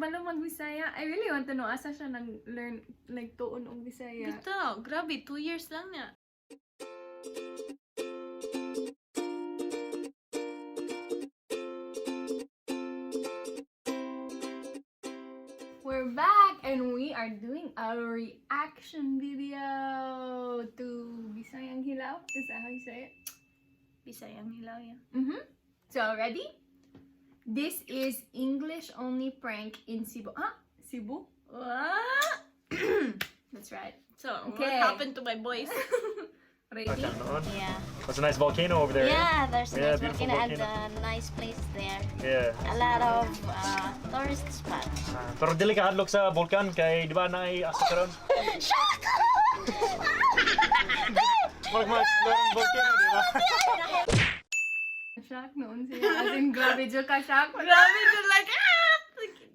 Kabalo mag-Bisaya. I really want to know asa siya nag-learn, like, tuon og Bisaya. Bitaw, grabe, 2 years lang niya. We're back and we are doing a reaction video to Bisayang Hilaw. Is that how you say it? Bisayang Hilaw, yeah. So, ready? This is English only prank in Cebu. Ah, Cebu? What? That's right. So, Okay. what happened to my voice? Ready? Yeah. That's a nice volcano over there, eh? Yeah, there's a Yeah, nice beautiful volcano and volcano. a nice place there. Yeah. A lot of tourist spots. Ah, pero dili ka hadlok sa volcan kay di ba naay aso karon? Shock! Murag mga explore ang volcano, di ba? Shock noon siya. As in, grabe jud ka shock. Grabe, just like, ah!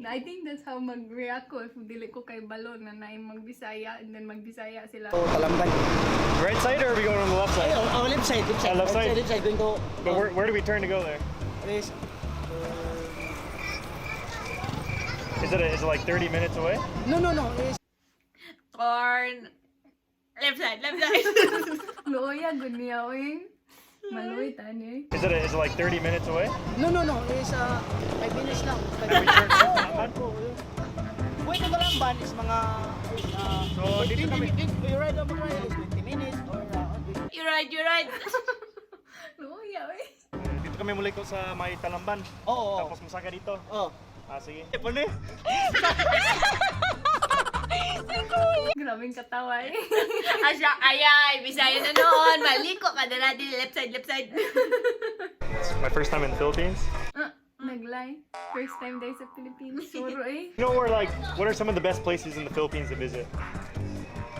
I think that's how mag-react ko if dili ko kay balo na naay magbisaya and then magbisaya sila. Oh, Talamban. Right side or are we going on the left side? Oh, left side, left side. Ah, left side. Left side, going to. But where do we turn to go there? Is, Is it like 30 minutes away? No. Is Torn. Left side, left side. Luoya gud niya oy. Maluoy tani. Is it like 30 minutes away? No. Is 5 minutes lang. 5 We minutes. turn right, Talamban? Way to Talamban is mga So, dito 20 kami. minutes. You ride on ride is 20 minutes or You're right, you're right. Luoya oy. Dito kami muli ko sa may Talamban. Oo. Tapos musaka dito. Oh. Ah, sige. Eh, pwede. Grabing katawa eh. Asya, ayay, Bisaya na noon. Maliko ka na natin. Left side, left side. It's my first time in the Philippines. Ah, naglay. First time day sa Philippines. Suro eh. You know where, like, what are some of the best places in the Philippines to visit?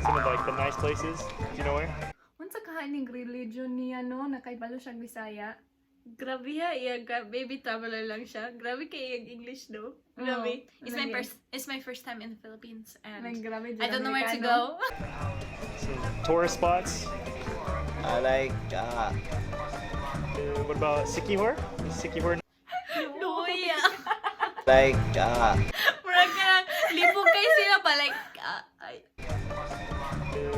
Some of, like, the nice places. Do you know where? Unsa kahaning religion niya no nakaibalo siyang Bisaya? Grabe ha, iya, baby traveler lang siya. Grabe kay iyang English, no? Grabe. Oo, It's my lagi. first it's my first time in the Philippines and Like grabe I don't know where to Amerikano. go. Some tourist spots. I like What about Sikihor? Is Sikihor? Luya. Like Murag ka lang, libog kay sila pa like ay.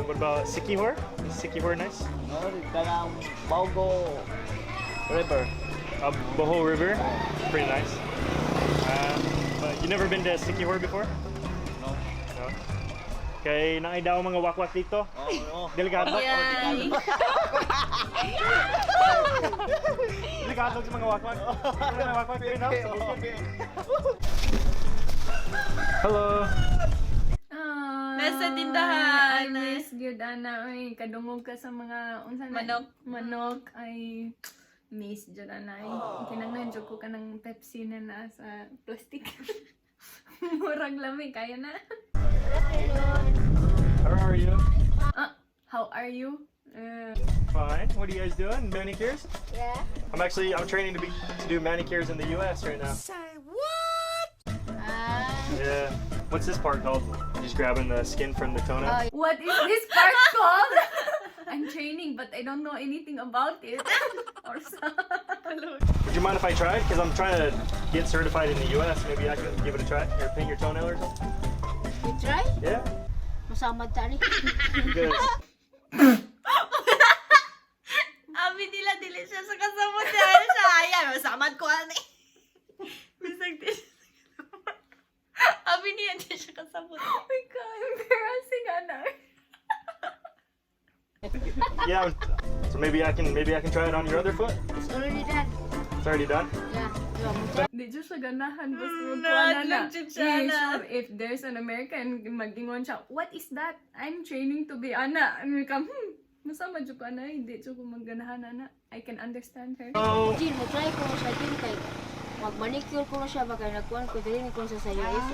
What about Sikihor? Is Sikihor nice? No, kanang Bogo River. Bohol River, pretty nice. But you never been to Sikihor before? No. No. Kay naay daw mga wakwak dito. Oh, no. Dili ka hadlok? Yay. Dili ka hadlok sa mga wakwak? Dili mga wakwak diri no? Sa bukid. Hello. Ah, Nasa tindahan. I miss gyud ana oy, kadungog ka sa mga unsa na Manok. Manok ay miss jud ana ay. Kinahanglan jud ko kanang Pepsi na naa sa plastic. Murag lami kaya na. How are you? Ah, how are you? Fine. What are you guys doing? Manicures? Yeah. I'm training to do manicures in the U.S. right now. Ah. Yeah. What's this part called? Just grabbing the skin from the toenail. What is this part called? I'm training but I don't know anything about it. Or sa Would you mind if I tried? Because I'm trying to get certified in the U.S. Maybe I can give it a try. Or paint your toenail or something. You try? Yeah. Masamad tani. Because Abi nila dili siya sa kasama siya. Ano siya? Ayan, masamad ko ani. Bisag di siya sa kasama. Abi niya di siya kasama. Oh my God, embarrassing ana. Yeah. So maybe I can try it on your other foot. It's already done. It's already done. Yeah. You want me to Di jud siya ganahan basta magkuha Naadlok na na. jud siya Eh, na. sure, if there's an American, mag-ingon siya, "What is that? I'm training to be ana." And we come, masama jud ko ana, hindi jud ko magganahan ana. I can understand her." Oh. Jin, mo try ko siya Jin kay mag-manicure ko na siya baka nagkuhan ko dili ni ko sa US.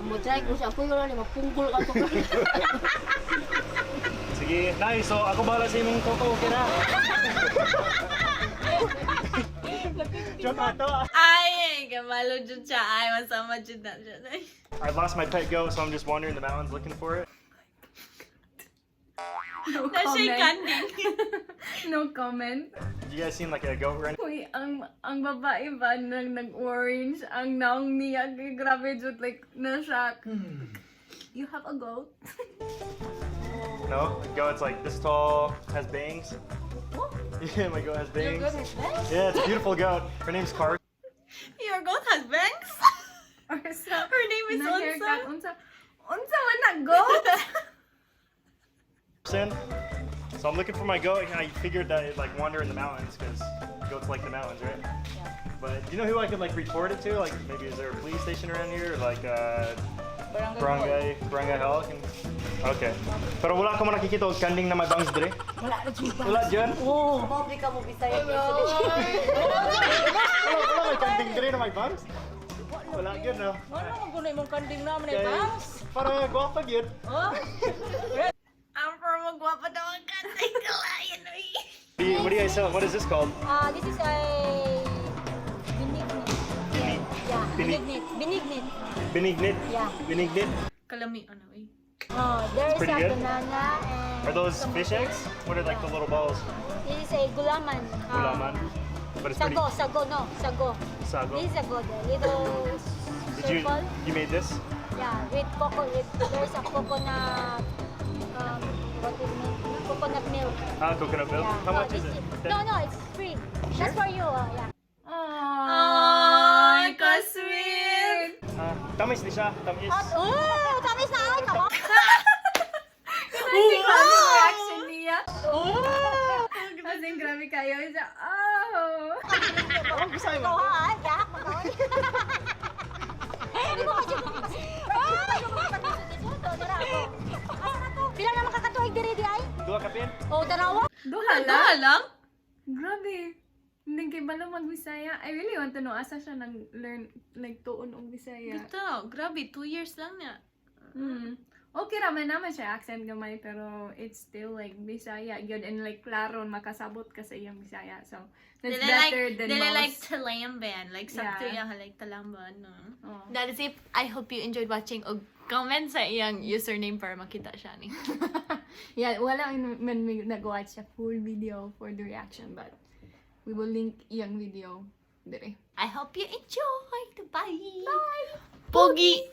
Mo try ko siya ako yun ni mapunggol ka to. Sige, nice. So ako bahala sa imong koko, okay na? Joke ato. Ay, kamalo jud siya. Ay, masama jud na siya. I lost my pet goat, so I'm just wandering the mountains looking for it. No Na siya'y comment. kanding. No comment. You guys seen like a goat running? Uy, ang babae ba nang nag-orange, ang naong niya, grabe jud, like, na-shock. You have a goat? No, a goat's like this tall, has bangs. Yeah, my goat has bangs. Yeah, it's a beautiful goat. Her name's Carson. Your goat has bangs? Or sa, Her name is na haircut, Unsa? unsa, unsa man na goat? So I'm looking for my goat, and I figured that it'd like wander in the mountains because goats like the mountains, right? Yeah. But do you know who I could like report it to? Like maybe is there a police station around here, or like barangay hall? Okay. Pero wala ka mo nakikita og kanding na may bangs dire? Wala. Wala dyan? Oo. Mabli ka mo Bisaya. Wala, wala may kanding dire na may bangs? Wala gyud, no? Ano man kuno imong kanding naman ay Kay- bangs? Para gwapa gyud. Oh? Ang pero magwapa daw ang kanding. Kalayan, uy. What do you guys sell? What is this called? This is a binignit. Yeah, binignit. Binignit. Binignit. Yeah. Binignit. Kalami, ano, uy. Oh, there is Pretty a good. banana and Are those fish eggs? What are like the little balls? This is a gulaman. Gulaman. But it's pretty Sago, sago, no, sago. Sago. This is sago, the little Did you circle. you made this? Yeah, with coco, with, there's a coconut, what is it? Coconut milk. Ah, coconut milk. Yeah. How No, much is this it? No, it's free. That's for you, yeah. Aww, ka-sweet! Ah, tamis ni siya. Tamis. Oh, tamis na ay, kamo. Kasi grabe yung reaction niya. Oh! As in, grabe kayo. Siya, oh! Oh, Bisaya Ikaw man. ha, ay, gahak mo kaon. Hindi mo kasi Pila na makakatuig diri di ay? Duha ka pin? Oh, dalawa. Duha lang? Duha lang? Grabe. Hindi kay balo mag-Bisaya. I really want to know asa siya nag-learn, like, tuon og Bisaya. Bitaw, grabe, 2 years lang niya. Okay raman naman siya accent gamay pero it's still like Bisaya gyud and like klaro makasabot ka sa iyang Bisaya. So that's Dili like, better than dili most. like Talamban. Like, sakto yeah, like Talamban, no? Oh. That is it. I hope you enjoyed watching. Og comment sa iyang username para makita siya ni. Yeah, wala man may nag-watch sa full video for the reaction, but we will link iyang video dire. I hope you enjoyed. Bye! Bye! Pogi!